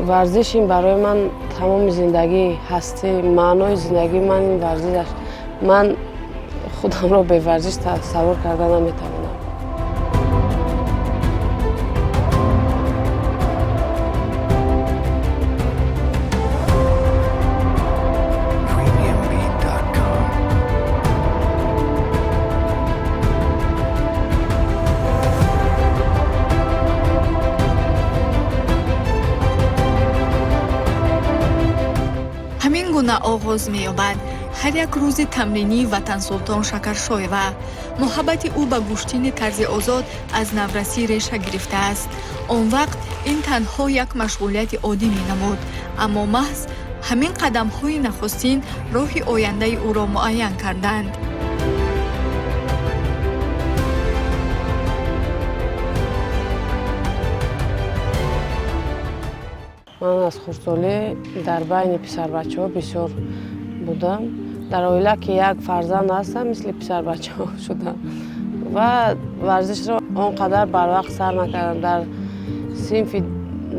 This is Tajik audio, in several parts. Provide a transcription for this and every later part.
Варзиш ин барои ман тамоми зиндагӣ ҳастӣ, маънои зиндагии ман ин варзиш аст. Ман худамро беварзиш тасаввур карда наметавонам. Premiumbeat.com. Ҳамин гуна оғоз меёбад ҳар як рӯзи тамринии Ватансултон Шакаршоева. Муҳаббати ӯ ба гӯштини тарзи озод аз наврасӣ реша гирифтааст. Он вақт ин танҳо як машғулияти оддӣ менамуд, аммо маҳз ҳамин қадамҳои нахустин роҳи ояндаи ӯро муайян карданд. Ман аз хурдсолӣ дар байни писарбачаҳо бисёр будам. Дар оила ки як фарзанд ҳастам, мисли писарбачаҳо шудам ва варзишро он қадар барвақт сар накардам. Дар синфи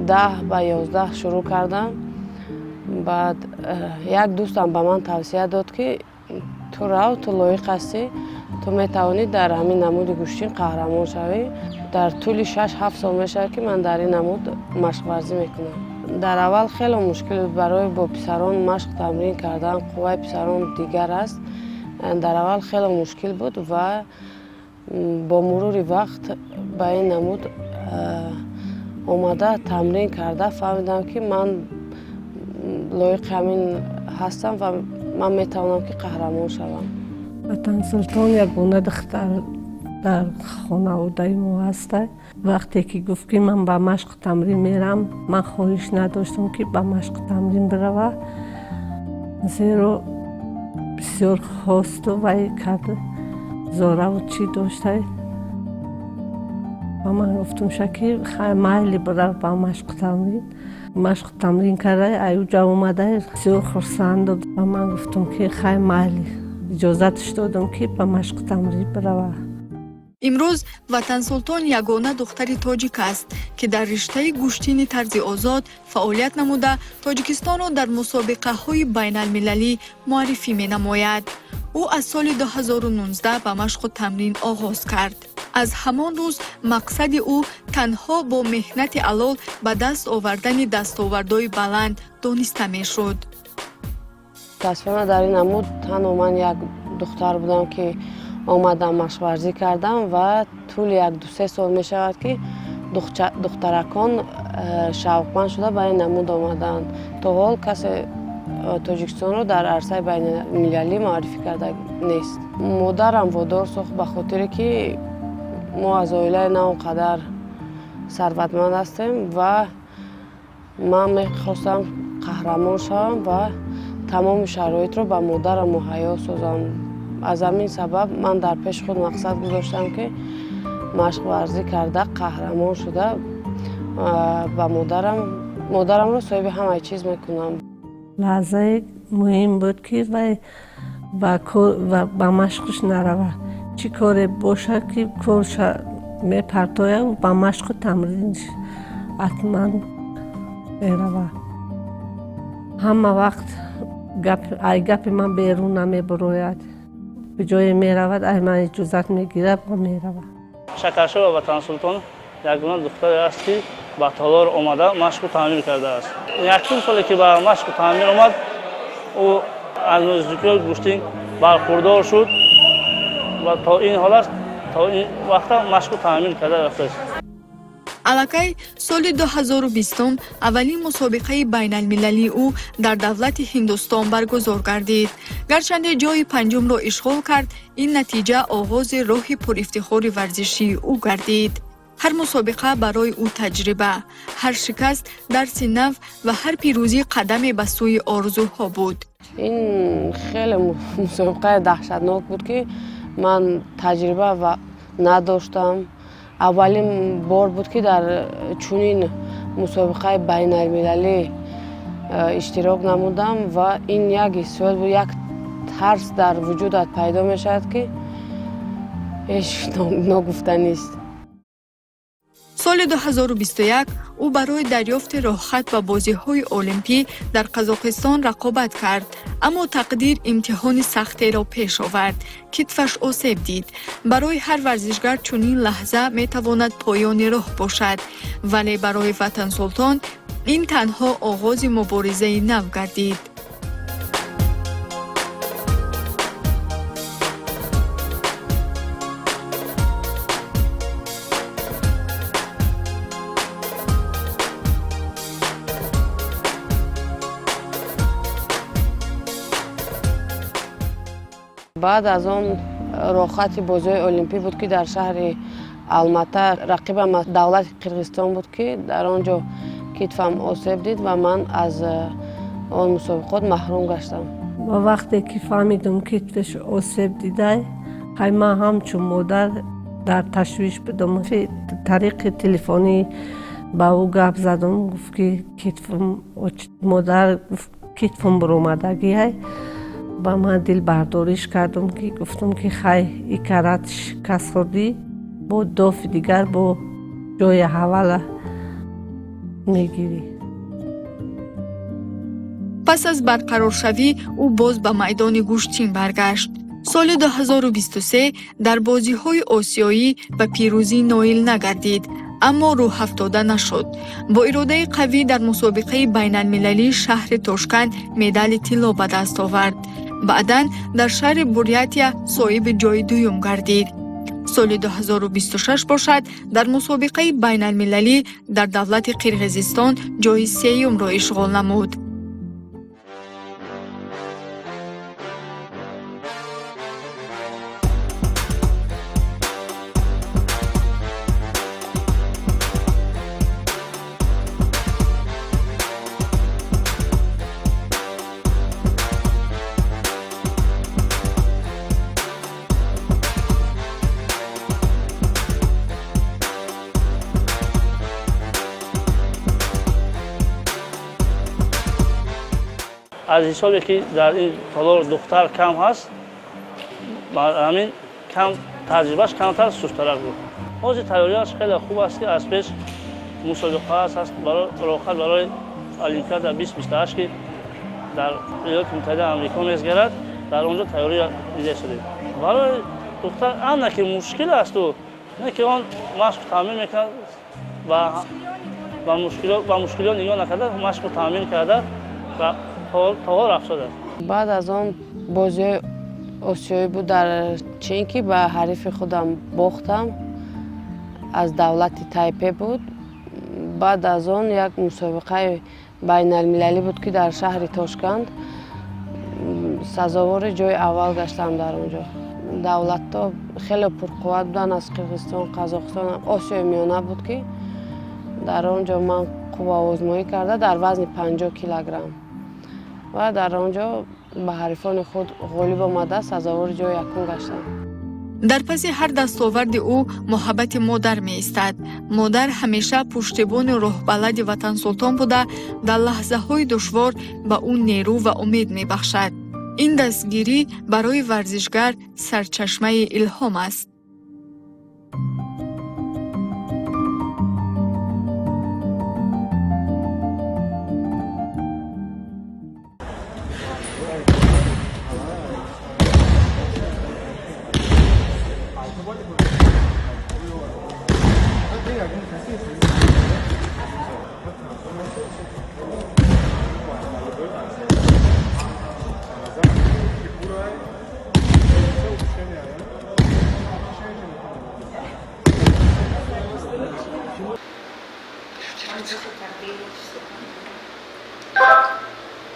10 ба 11 шурӯъ кардам. Баъд як дӯстам ба ман тавсия дод, ки ту рав, ту лоиқ ҳастӣ, ту метавонӣ дар ҳамин намуди гӯштин қаҳрамон шавӣ. Дар тӯли 6-7 сол мешавад, ки ман дар ин намуд машқварзӣ мекунам. Дар аввал хеле мушкил буд барои бо писарон машқ тамрин кардан, қувваи писарон дигар аст. Дар аввал хеле мушкил буд ва бо мурури вақт ба ин намуд омада, тамрин карда фаҳмидам, ки ман лоиқи ҳамин ҳастам ва ман метавонам, ки қаҳрамон шавам. Ватансултон ягона духтар дар хонаводаи мо ҳаста. Вақте ки гуфт, ки ман ба машқу тамрин мерам, ман хоҳиш надоштам, ки ба машқу тамрин бирава, зеро бисёр хосту вай кард, зораву чӣ дошта. Ва ман гуфтумша, ки хай, майли, бирав ба машқу тамрин. Машқу тамрин карда, аюҷа омада, бисёр хурсанду. Ва ман гуфтум, ки хай, майли, иҷозатш додам, ки ба машқу тамрин бирава. Имрӯз Ватансултон ягона духтари тоҷик аст, ки дар риштаи гӯштини тарзи озод фаъолият намуда, Тоҷикистонро дар мусобиқаҳои байналмилалӣ муаррифӣ менамояд. Ӯ аз соли 2019 ба машқу тамрин оғоз кард. Аз ҳамон рӯз мақсади ӯ танҳо бо меҳнати ҳалол ба даст овардани дастовардҳои баланд дониста мешуд. Мутаассифона, дар ин намуд танҳо ман як духтар будам, ки омадам, машқварзӣ кардам ва тӯли як ду-се сол мешавад, ки духтаракон шавқманд шуда ба ин намуд омадаанд. То ҳол касе Тоҷикистонро дар арсаи байналмилалӣ муаррифӣ карда нест. Модарам водор сохт, ба хотире ки мо аз оилаи на он қадар сарватманд ҳастем ва ман мехостам қаҳрамон шавам ва тамоми шароитро ба модарам муҳайё созам. Аз ҳамин сабаб ман дар пеши худ мақсад гузоштам, ки машқварзӣ карда, қаҳрамон шуда, ба модарам, модарамро соҳиби ҳамаи чиз мекунам. Лаҳзаи муҳим буд, ки вай ба машқаш нарава. Чӣ коре бошад, ки корша мепартояд, ба машқу тамринш ҳатман мерава. Ҳама вақт ай гапи ман берун намебурояд. Ба ҷое меравад, ай ман иҷозат мегирад ва меравад. Шакаршоева Ватансултон ягона духтаре аст, ки ба толор омада, машқу тамрин кардааст. Якум соле, ки ба машқу тамрин омад, ӯ аз нозукиҳои гӯштин бархурдор шуд ва то ин ҳолат, то ин вақта машқу тамрин карда рафтааст. Аллакай соли 2020 аввалин мусобиқаи байналмилалии ӯ дар давлати Ҳиндустон баргузор гардид. Гарчанде ҷои панҷумро ишғол кард, ин натиҷа оғози роҳи пурифтихори варзишии ӯ гардид. Ҳар мусобиқа барои ӯ таҷриба, ҳар шикаст дарси нав ва ҳар пирӯзӣ қадаме ба сӯи орзуҳо буд. Ин хеле мусобиқаи даҳшатнок буд, ки ман таҷриба надоштам. Аввалин бор буд, ки дар чунин мусобиқаи байналмилалӣ иштирок намудам ва ин як ҳиссиёт буд, як тарс дар вуҷудат пайдо мешавад, ки ҳеҷ ногуфтанист. Соли 2021 ӯ барои дарёфти роҳхат ба бозиҳои олимпӣ дар Қазоқистон рақобат кард, аммо тақдир имтиҳони сахтеро пеш овард. Китфаш осеб дид. Барои ҳар варзишгар чунин лаҳза метавонад поёни роҳ бошад, вале барои Ватансултон ин танҳо оғози муборизаи нав гардид. Баъд аз он роҳхати бозиҳои олимпӣ буд, ки дар шаҳри Алмата рақибам аз давлати Қирғизистон буд, ки дар он ҷо китфам осеб дид ва ман аз он мусобиқот маҳрум гаштам. Ва вақте ки фаҳмидум, китфаш осеб дидай, хай, ман ҳамчун модар дар ташвиш будам. Тариқи телефонӣ ба ӯ гап задум, гуфт, ки китфам, модар, гуфт, китфам буромадагиай. Ба ман дилбардориш кардум, ки гуфтум, ки хай, икарат шикаст хӯрдӣ, бо дофи дигар бо ҷои ҳавала мегирӣ. Пас аз барқароршавӣ ӯ боз ба майдони гӯштин баргашт. Соли 2023 дар бозиҳои осиёӣ ба пирӯзӣ ноил нагардид, аммо рӯҳафтода нашуд. Бо иродаи қавӣ дар мусобиқаи байналмилалии шаҳри Тошканд медали тилло ба даст овард. Баъдан дар шаҳри Бурятия соҳиби ҷои дуюм гардид. Соли 2026 бошад, дар мусобиқаи байналмилалӣ дар давлати Қирғизистон ҷои сеюмро ишғол намуд. Аз ҳисобе ки дар ин толор духтар кам ҳаст, ҳамин кам таҷрибааш камтар, сустарак буд. Ҳозир тайёрияш хеле хуб аст, ки аз пеш мусобиқа аст роҳхат барои Олимпиада 2028, ки дар Иёлоти Муттаҳидаи Амрико мезгарад. Дар он ҷо тайёрӣ дида шудем. Барои духтар ана ки мушкил асту не ки он машқу таъмин мекунад ва ба мушкилиҳо нигоҳ накарда, машқу таъмин карда ва то ҳол рафтодааст. Баъд аз он бозиҳои осиёӣ буд дар Чин, ки ба ҳарифи худам бохтам, аз давлати Тайпе буд. Баъд аз он як мусобиқаи байналмилалӣ буд, ки дар шаҳри Тошканд сазовори ҷои аввал гаштам. Дар он ҷо давлатҳо хеле пурқувват буданд, аз Қирғизистон, Қазоқистон, Осиёи Миёна буд, ки дар он ҷо ман қувваозмоӣ карда дар вазни 50 килограмм ва дар он ҷо ба ҳарифони худ ғолиб омада, сазовори ҷои якум гаштам. Дар паси ҳар дастоварди ӯ муҳаббати модар меистад. Модар ҳамеша пуштибони роҳбалади Ватансултон буда, дар лаҳзаҳои душвор ба ӯ нерӯ ва умед мебахшад. Ин дастгирӣ барои варзишгар сарчашмаи илҳом аст.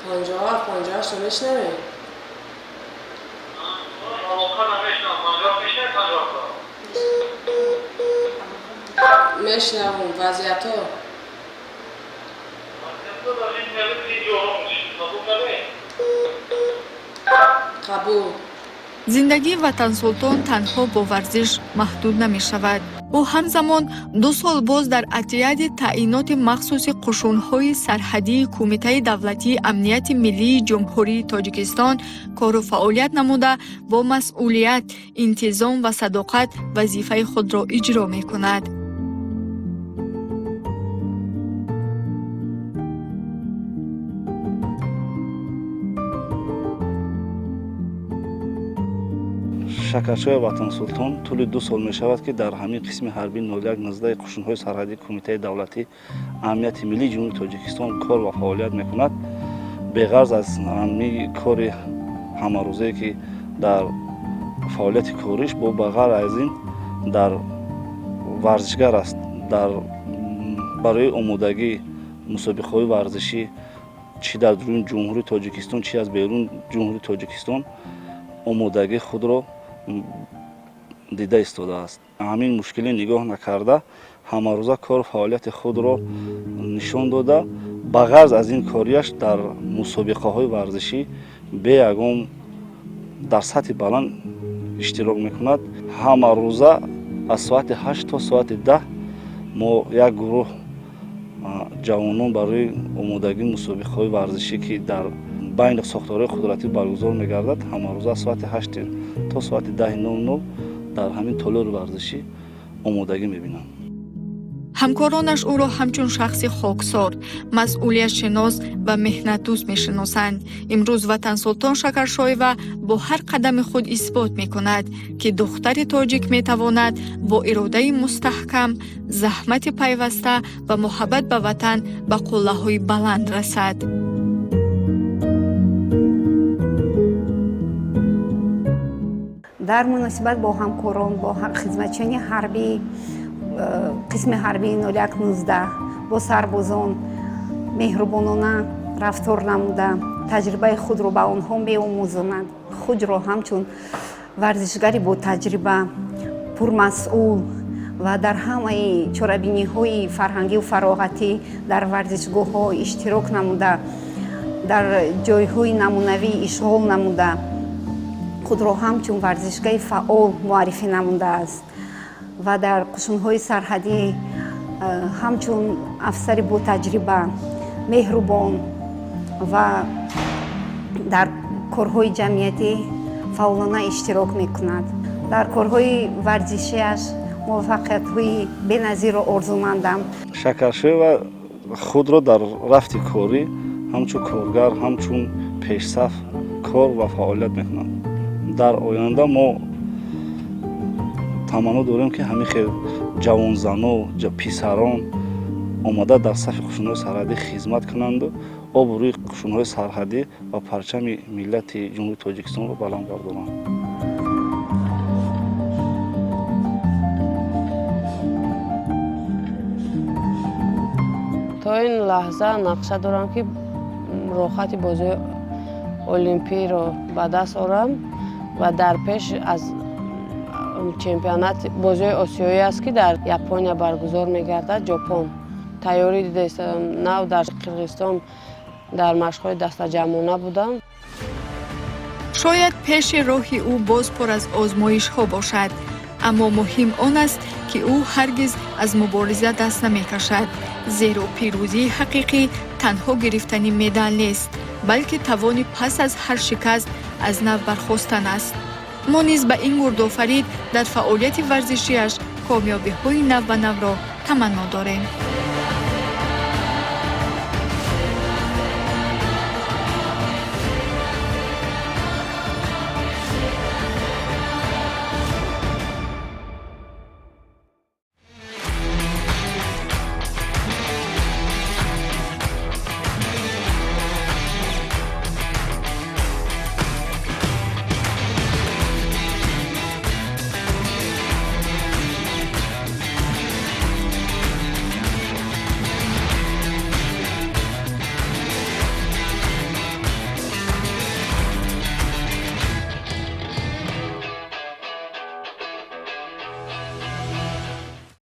57, 58 мешнавӣ? 56 Мешнавум. Вазъиятҳо? Қабул. Зиндагии Ватансултон танҳо бо варзиш маҳдуд намешавад. Ӯ ҳамзамон 2 сол боз дар отряди таъиноти махсуси қушунҳои сарҳадии Кумитаи давлатии амнияти миллии Ҷумҳурии Тоҷикистон кору фаъолият намуда, бо масъулият, интизом ва садоқат вазифаи худро иҷро мекунад. Шакаршоева Ватансултон тӯли 2 сол мешавад, ки дар ҳамин қисми ҳарбии 0119 қушунҳои сарҳадии Кумитаи давлатии амнияти миллии Ҷумҳурии Тоҷикистон кор ва фаъолият мекунад. Беғарз аз ҳамин кори ҳамарӯзае, ки дар фаъолияти кориш, бо ба ғайр аз ин дар варзишгар аст. Дар барои омодагии мусобиқаҳои варзишӣ, чӣ дар дуруни Ҷумҳурии Тоҷикистон, чӣ аз берун Ҷумҳурии Тоҷикистон, омодагии худро дида истодааст. Ҳамин мушкилӣ нигоҳ накарда, ҳамарӯза кору фаъолияти худро нишон дода, ба ғарз аз ин корияш дар мусобиқаҳои варзишӣ бе ягон дар сатҳи баланд иштирок мекунад. Ҳамарӯза аз соати 8 то соати 10 мо як гурӯҳ ҷавонон барои омодагии мусобиқаҳои варзишӣ, ки дар байни сохторҳои қудратӣ баргузор мегардад, ҳамарӯза аз соати 8 то соати 10:00 дар ҳамин толори варзишӣ омодагӣ мебинанд. Ҳамкоронаш ӯро ҳамчун шахси хоксор, масъулиятшинос ва меҳнатдӯст мешиносанд. Имрӯз Ватансултон Шакаршоева бо ҳар қадами худ исбот мекунад, ки духтари тоҷик метавонад бо иродаи мустаҳкам, заҳмати пайваста ва муҳаббат ба ватан ба қуллаҳои баланд расад. Дар муносибат бо ҳамкорон, бо хизматчиёни ҳарбӣ қисми ҳарбии 0119, бо сарбозон меҳрубонона рафтор намуда, таҷрибаи худро ба онҳо меомӯзонад. Худро ҳамчун варзишгари ботаҷриба, пурмасъул ва дар ҳамаи чорабиниҳои фарҳангию фароғатӣ, дар варзишгоҳҳо иштирок намуда, дар ҷойҳои намунавӣ ишғол намуда, худро ҳамчун варзишгари фаъол муаррифӣ намудааст ва дар қушунҳои сарҳадӣ ҳамчун афсари ботаҷриба, меҳрубон ва дар корҳои ҷамъиятӣ фаъолона иштирок мекунад. Дар корҳои варзишиаш муваффақиятҳои беназирро орзумандам. Шакаршоева худро дар рафти корӣ ҳамчун коргар, ҳамчун пешсаф кор ва фаъолият мекунад. Дар оянда мо таманно дорем, ки ҳамин хел ҷавонзано, писарон омода дар сафи қушунҳои сарҳадӣ хизмат кунанду обрӯи қушунҳои сарҳадӣ ва парчами миллати Ҷумҳурии Тоҷикистонро баланд бардоранд. То ин лаҳза нақша дорам, ки роҳхати бозиҳои олимпиро ба даст орам ва дар пеш аз чемпионат бозиҳои осиёӣ аст, ки дар Япония баргузор мегардад, Ҷопон, тайёрӣ дида истодам. Нав дар Қирғизистон дар машқҳои дастаҷамъона будам. Шояд пеши роҳи ӯ боз пур аз озмоишҳо бошад, аммо муҳим он аст, ки ӯ ҳаргиз аз мубориза даст намекашад, зеро пирӯзии ҳақиқӣ танҳо гирифтани медал нест, балки тавони пас аз ҳар шикаст аз нав бархостан аст. Мо низ ба ин гурдофарид дар фаъолияти варзишиаш комёбиҳои навбанавро таманно дорем.